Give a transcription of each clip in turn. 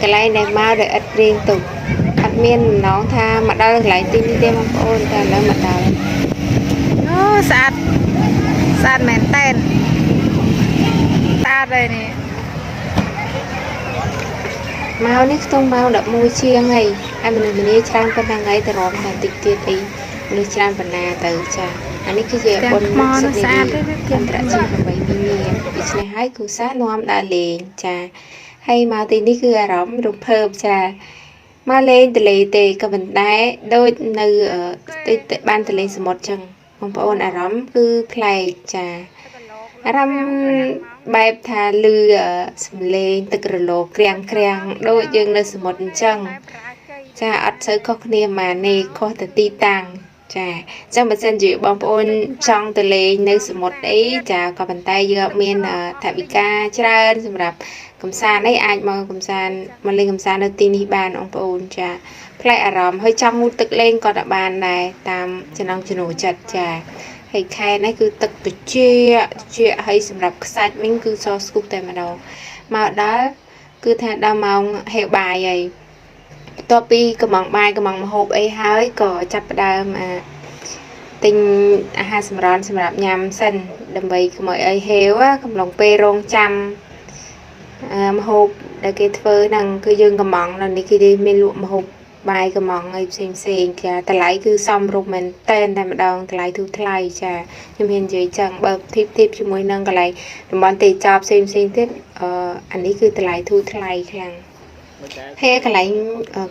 កន្លែងដែលមកដោយឥតព្រៀងទុកអត់មានបំណងថាមកដល់កន្លែងទីនេះទេបងប្អូនតែឥឡូវមកដល់ អូស្អាតស្អាតមែនតែនស្អាតហើយនេះ មកនេះខ្ទង់ម៉ោង11ជាងហើយហើយមនុស្សម្នាច្រើនប៉ុណ្ណឹងហើយទៅរំតែតិចទៀតអីមនុស្សច្រើនប៉ុណ្ណាទៅចាអានេះគឺជាបុណ្យសិទ្ធិនារីអន្តរជាតិ8មីនាដូច្នេះហើយគូសានាំដើរលេងចាហើយមកទីនេះគឺអារម្មណ៍រំភើបចាមកលេងទលេទេក៏ប៉ុន្តែដូចនៅតិចបានទលេសមុទ្រចឹងបងប្អូនអារម្មណ៍គឺប្លែកចា អារម្មណ៍បែបថាលឺសំឡេងទឹករលកក្រាំងក្រាំងដូចយើងនៅសមុទ្រអញ្ចឹងចាអត់សូវខុសគ្នាម៉ានេះខុសតែទីតាំងចាអញ្ចឹងបើសិនជាបងប្អូនចង់ទៅលេងនៅសមុទ្រអីចាក៏ប៉ុន្តែយើងអត់មានថវិកាច្រើនសម្រាប់កំសាន្តអីអាចមកកំសាន្តមកលេងកំសាន្តនៅទីនេះបានបងប្អូនចាប្លែកអារម្មណ៍ហើយចង់ងូតទឹកលេងក៏តបានដែរតាមចំណង់ចំណូលចិត្តចា ហើយខែនេះគឺទឹកត្រជាក់ត្រជាក់ហើយសម្រាប់ខ្សាច់វិញគឺសស្គូបតែម្ដងមកដល់គឺថាដល់ម៉ោងហេវបាយហើយបន្ទាប់ពីកំងបាយកំងម្ហូបអីហើយក៏ចាប់ផ្ដើមអាទិញអាហារសម្រន់សម្រាប់ញ៉ាំសិនដើម្បីកុំឲ្យអីហេវកំឡុងពេលរងចាំម្ហូបដែលគេធ្វើហ្នឹងគឺយើងកំងនៅនេះគេមានលក់ម្ហូបបាយកំងអីផ្សេងផ្សេងចាតម្លៃគឺសមរម្យមែនតែនតែម្ដងតម្លៃធូរថ្លៃចាខ្ញុំហ៊ាននិយាយចឹងបើធៀបធៀបជាមួយនឹងកន្លែងតំបន់ទេសចរផ្សេងផ្សេងទៀតអឺអានេះគឺតម្លៃធូរថ្លៃខ្លាំងហើយកន្លែង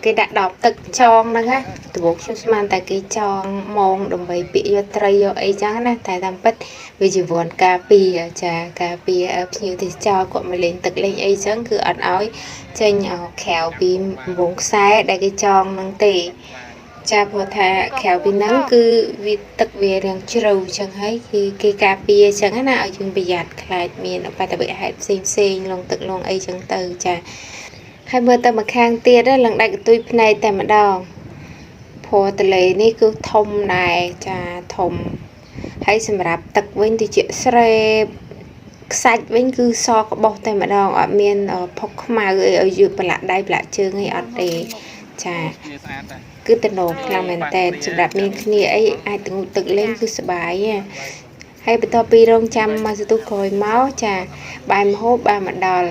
គេដាក់ដបទឹកចងហ្នឹងណាដំបូងខ្ញុំស្មានតែគេចងមងដើម្បីពាក់យកត្រីយកអីចឹងណាតែតាមពិតវាជាវ័នការពារចាការពារភ្ញៀវទេសចរគាត់មកលេងទឹកលេងអីចឹងគឺអត់ឲ្យចេញក្រៅពីវងខ្សែដែលគេចងហ្នឹងទេចាព្រោះថាក្រៅពីហ្នឹងគឺវាទឹកវារាងជ្រៅចឹងហើយគឺគេការពារចឹងណាឲ្យយើងប្រយ័ត្នខ្លាចមានឧបទ្ទវហេតុផ្សេងផ្សេងលងទឹកលងអីចឹងទៅចាហើយមើលទៅម្ខាងទៀតឡើងដាច់កន្ទុយភ្នែកតែម្ដងព្រោះទលេនេះគឺធំដែរចាធំហើយសម្រាប់ទឹកវិញទៅជាស្រេបខ្សាច់វិញគឺសក្បុសតែម្ដងអត់មានផុកខ្មៅអីឲ្យយឺប្រឡាក់ដៃប្រឡាក់ជើងអីអត់ទេចាគឺតំណងខ្លាំងមែនតែនសម្រាប់មានគ្នាអីអាចទៅងូតទឹកលេងគឺសប្បាយហើយបន្ទាប់ពីរងចាំមកសន្ទុះក្រោយមកចាបាយម្ហូបបានមកដល់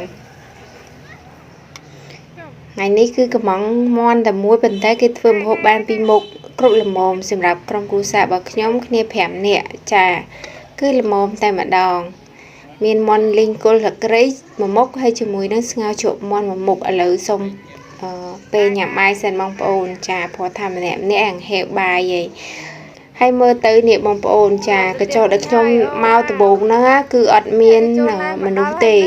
ថ្ងៃនេះគឺកំងមន់តែមួយប៉ុន្តែគេធ្វើម្ហូបបានពីរមុខគ្រប់ល្មមសម្រាប់ក្រុមគ្រួសាររបស់ខ្ញុំគ្នា5នាក់ចាគឺល្មមតែម្ដងមានមន់លីងគល់ស្លឹកគ្រៃមួយមុខហើយជាមួយនឹងស្ងោរជ្រក់មន់មួយមុខឥឡូវសូមពេលញ៉ាំបាយសិនបងប្អូនចាព្រោះថាម្នាក់ម្នាក់ហេវបាយឯងហើយមើលទៅនេះបងប្អូនចាកញ្ចក់ដែលខ្ញុំមកដំបូងហ្នឹងគឺអត់មានមនុស្សទេ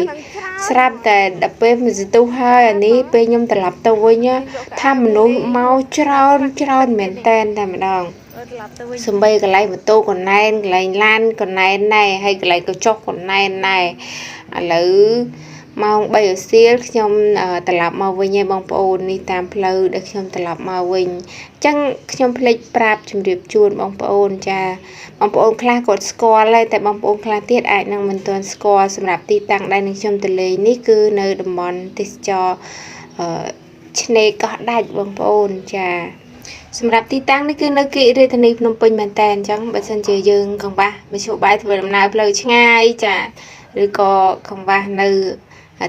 ស្រាប់តែដល់ពេលមួយសន្ទុះហើយអានេះពេលខ្ញុំត្រឡប់ទៅវិញថាមនុស្សមកច្រើនច្រើនមែនតែនតែម្ដងសំបីកន្លែងម៉ូតូកណែនកន្លែងឡានកណែនដែរហើយកន្លែងកញ្ចុះកណែនដែរឥឡូវម៉ោង3រសៀលខ្ញុំត្រឡប់មកវិញហើយបងប្អូននេះតាមផ្លូវដែលខ្ញុំត្រឡប់មកវិញអញ្ចឹងខ្ញុំភ្លេចប្រាប់ជម្រាបជូនបងប្អូនចាបងប្អូនខ្លះគាត់ស្គាល់ហើយតែបងប្អូនខ្លះទៀតអាចនឹងមិនទាន់ស្គាល់សម្រាប់ទីតាំងដែលនឹងខ្ញុំទៅលេងនេះគឺនៅតំបន់ទេសចរឆ្នេរកោះដាច់បងប្អូនចាសម្រាប់ទីតាំងនេះគឺនៅគិរាជធានីភ្នំពេញមែនតើអញ្ចឹងបើសិនជាយើងកង្វះមធ្យោបាយធ្វើដំណើរផ្លូវឆ្ងាយចាឬក៏កង្វះនៅ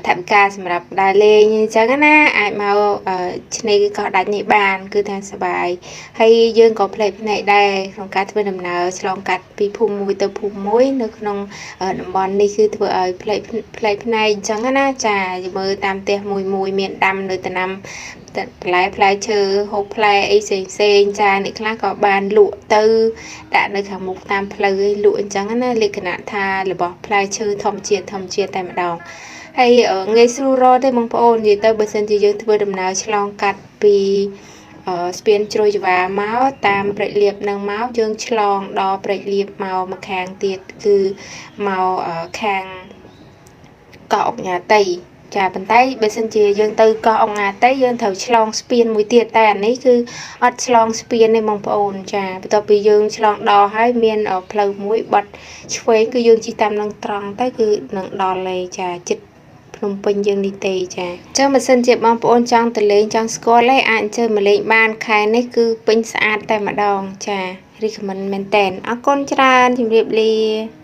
ថវិកាសម្រាប់ដើរលេងអញ្ចឹងណាអាចមកឆ្នេរកោះដាច់នេះបានគឺថាសប្បាយហើយយើងក៏ផ្លេចភ្នែកដែរក្នុងការធ្វើដំណើរឆ្លងកាត់ពីភូមិមួយទៅភូមិមួយនៅក្នុងតំបន់នេះគឺធ្វើឲ្យផ្លេចផ្លេចភ្នែកអញ្ចឹងណាចាមើលតាមផ្ទះមួយមួយមានដាំនៅតំណាំផ្លែផ្លែឈើហូបផ្លែអីផ្សេងផ្សេងចាអ្នកខ្លះក៏បានលក់ទៅដាក់នៅខាងមុខតាមផ្លូវឯលក់អញ្ចឹងណាលក្ខណៈថារបស់ផ្លែឈើធម្មជាតិធម្មជាតិតែម្ដងហើយងាយស្រួលរកទេបងប្អូននិយាយទៅបើសិនជាយើងធ្វើដំណើរឆ្លងកាត់ពីស្ពានជ្រោយចវាមកតាមព្រែកលៀបនឹងមកយើងឆ្លងដល់ព្រែកលៀបមកម្ខាងទៀតគឺមកខាងកោះអុកញ៉ាតីចាប៉ុន្តែបើសិនជាយើងទៅកោះអង្ងាតីយើងត្រូវឆ្លងស្ពានមួយទៀតតែអានេះគឺអត់ឆ្លងស្ពានទេបងប្អូនចាបន្ទាប់ពីយើងឆ្លងដល់ហើយមានផ្លូវមួយបត់ឆ្វេងគឺយើងជិះតាមនឹងត្រង់ទៅគឺនឹងដល់ហើយចាចិត្ត ភ្នំពេញយើងនេះទេចាចឹងបើសិនជាបងប្អូនចង់ទៅលេងចង់ស្គាល់ឯងអាចអញ្ជើញមកលេងបានខែនេះគឺពេញស្អាតតែម្ដងចា recommend មែនតែនអរគុណច្រើនជម្រាបលា។